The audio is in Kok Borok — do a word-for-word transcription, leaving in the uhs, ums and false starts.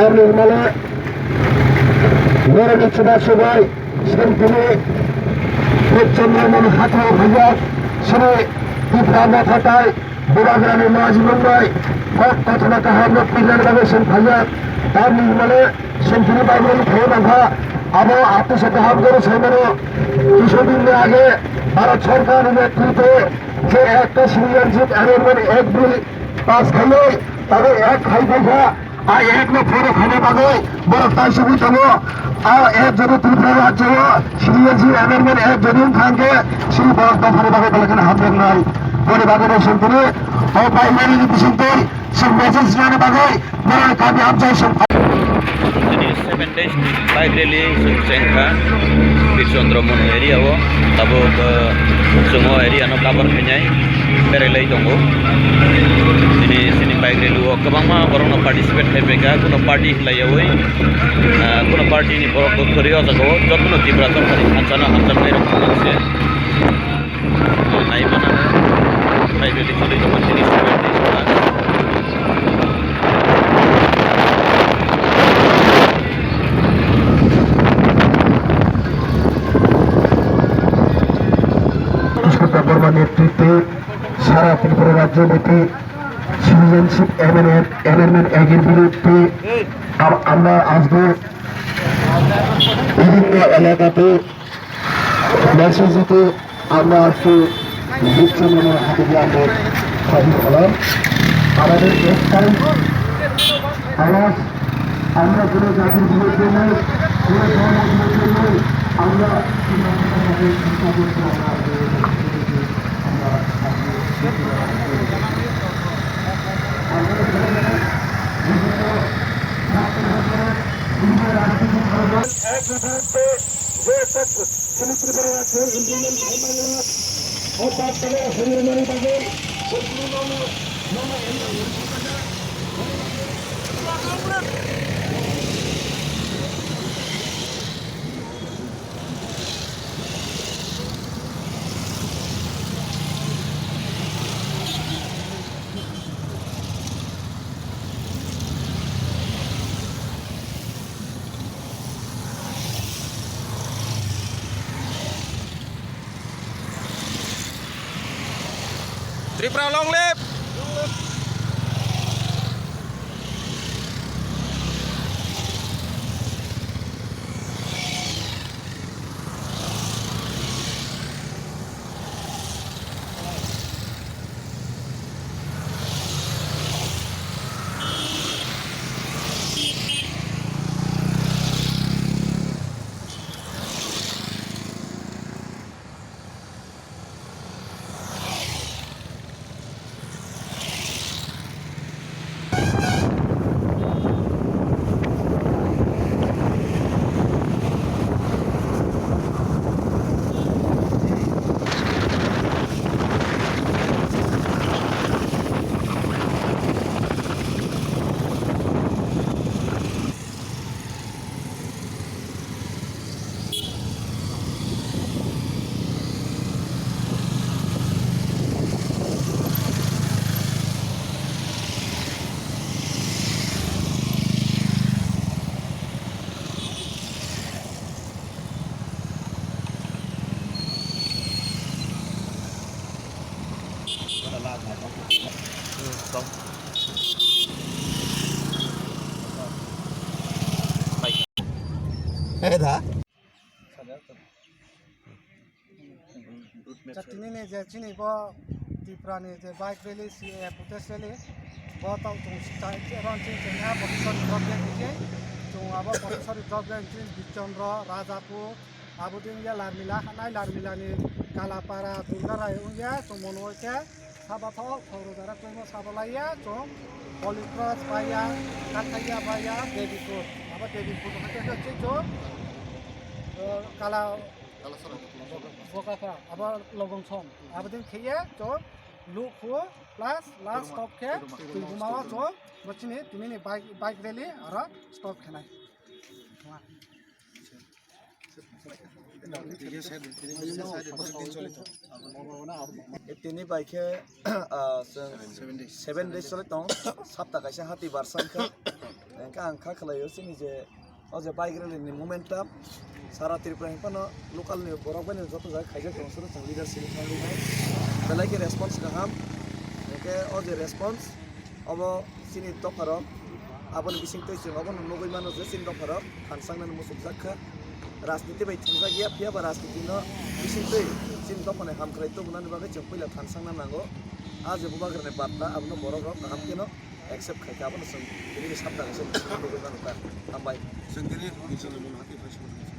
Tamni hwnmale, borokni chubachu bai, chwng tini Chandramon hathao phaijak, chini Tipra Motha tai Bubagrani Maji Mung bai kok kothoma kahamno pirnani bagwi chwng phaijak. Tamni hwnmale, chwng tini Bible ni thaiwi mankha, abo aathaisho kaham goro saimano, kisa din ni age Bharat Sarkar ni netrite je ekta Citizenship Amendment Act bill pass khaiwi, abo act khai phaikha. A act no follow khaina bagwi borok tai sugwi tongo. A act jodi Tripura rajyo o Citizenship Amendment Act jodi wngkha hwnkhe chini borok dophani bagwi belai kheno hamjaknai. Boni bagwi no chwng tini o paimani ni bisingtwi chwng message rwna bagwi borok kami hamjak chwng. Tini seven days ni bike rally chwng chengkha Bir Chandra Mon area o. Tabuk, uh, chwng o area no cover khainai. Berai lai tongo. Tini chini bike rally o kwbangma borok no participate khai phaikha, kuno party hinlai yaui, ah, kuno party ni borok bo kwrwi o jaga o, jotono Tipra Motha ni thansa no hamjaknai rok se. Nai mano, bike rally choli tongo tini. Sara Tripura rajyo beti Citizenship Amendment, Amendment Act-এর বিরুদ্ধে আম-, আমরা আজকে বিভিন্ন এলাকাতে মেসেজ দিতে আমরা আজকে বিক্ষোভ মিছিল হাতে দিয়ে আমরা হাজির হলাম। আমাদের একটাই আওয়াজ, আমরা কোনো জাতির বিরুদ্ধে নই, কোনো ধর্মের বিরুদ্ধে নই, আমরা Tripura long live! Eh, da. Tini ni je chini bo Tripura ni je bike rally, C A A protest rally, bo tong chwng ron chini chengya professor ni job de chini chwng abo professor ni job de chini Bichandra, Rajapur, abo din ya Larmila, hanai Larmila ni Kalapara, Durgarai wngya chwng mono khe. Sabathok, Khorojara chwngno sabalaiya, chwng Holy Cross baiya, Kathaiya baiya, Devi Kut. Abo Devi Kut hai khe chwng, uh, Kala Bokakha, abo Logong Song. Abo din kheye chwng Lukhu plus last stop khe Tuigumao chwng bo chini tini ni bike, bike rally aro stop khenai. Tini bai khe, ah, chwng seven days choli tong, sapta kaisa hati barsa wngkha. Hwnkhe ang kha khlaio chini je o je bike rally ni momentum sara Tripura hinphano local ni borok bai joto jaga khaijak tongo soro chwng leadership thangwi nai belai khe response kaham. Hwnkhe o je response obo chini dopharok aboni bisingtwi chwng obono nugwi mano je chini dopharok phan sangnani muchukjak kha. Rajniti bai thwngjak ya phiya ba rajniti no bisingtwi chini dophani hamkrai tubunani bagwi chwng puila phan sangna nango. A je bubagrani barta abono borok rok kaham kheno accept khai kha, abono chwng tini sabda kaisa nugwi mano ta. Hambai. Chwng tini